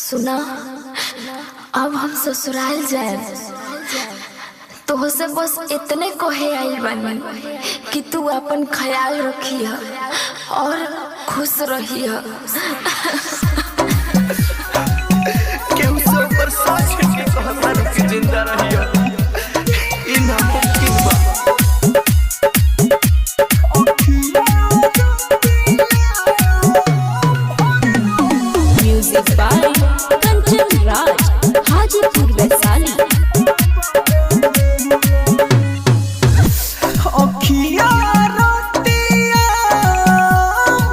सुना, अब हम ससुराल जाए तोहसे बस इतने कहे आइल बानी कि तू अपन ख्याल रखिह और खुश रहिह। केहू से ऊपर साँच के कहता कि जिंदा रहिया, ई नामुमकिन बा। Music by Kanchan Raj, Hajipur, Vaishali. अखिया रतिया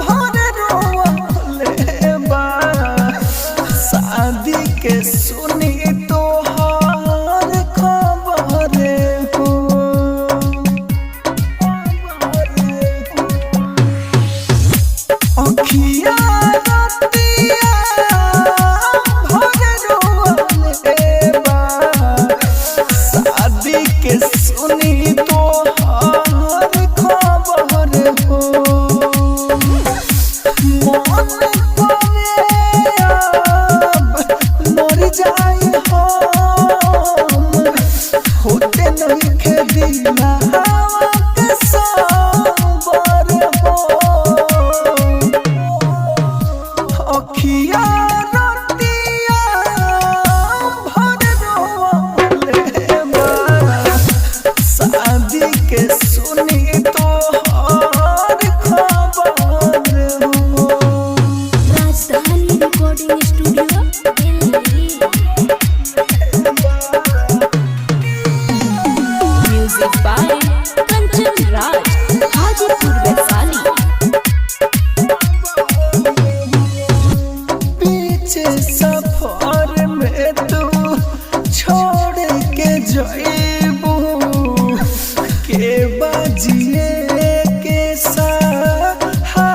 भर रोवले बा, शादी के सुनी तोहार खबर हो। अखिया रतिया भर रोवले बा, शादी के सुनी तोहार खबर हो। मन करे अब मर जाए हम, होते नइखे दिलवा के सबर हो। अखिया रतिया भर रोवले बा, शादी के सुनी तोहार खबर हो। Rajdhani recording studio, Delhi. Music by Kanchan Raj, Hajipur, Vaishali. पीछे सफर में तू छोड़ के जाइबू, के बाजिए के सहारा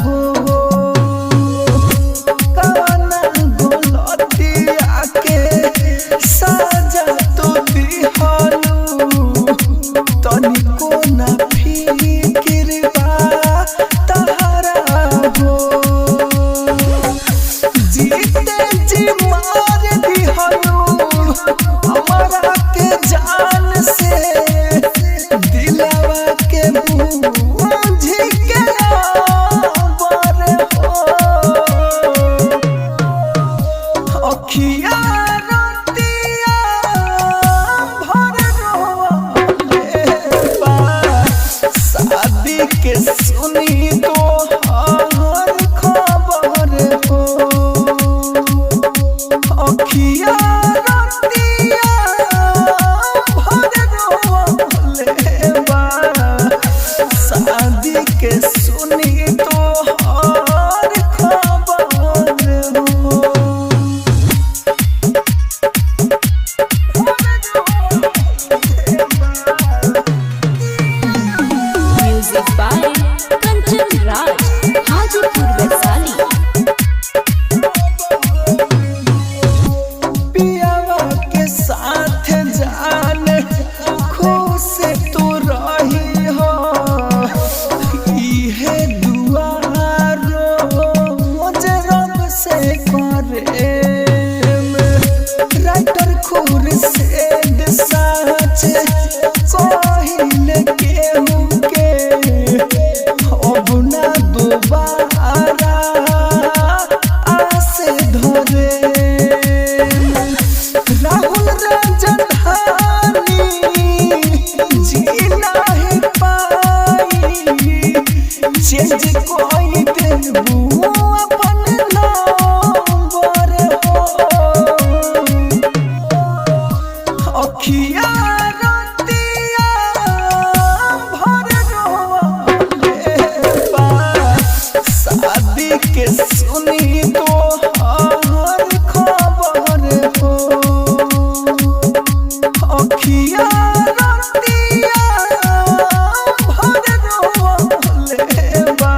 हो। कवना गलतिया के सजा तू दिहलू, तनिको ना फिकिर बा तहरा हो। जीते जी मार दिहलू हमारा के जान से, दिलवा के बूझ के आबर हो। अखिया रतिया भर रोवले बा, शादी के सुनी तोहार खबर हो। अखिया रतिया भर रोवले बा, शादी के सुनी तोहार खबर हो। Music by Kanchan Raj, Hajipur, Vaishali. पियावा के साथ जान खुश तू रही हो, इहे दुआ रोज रब से करे। राइटर खुर से साच कहिल केहू के, अब ना दोबारा आस धरे। राहुल राजधानी जी नाही पाई, चेंज कोई देबू अपन नंबर हो। अखिया रतिया भर रोवले बा, शादी के सुनी तोहार खबर हो। अखिया रतिया भर रोवले बा,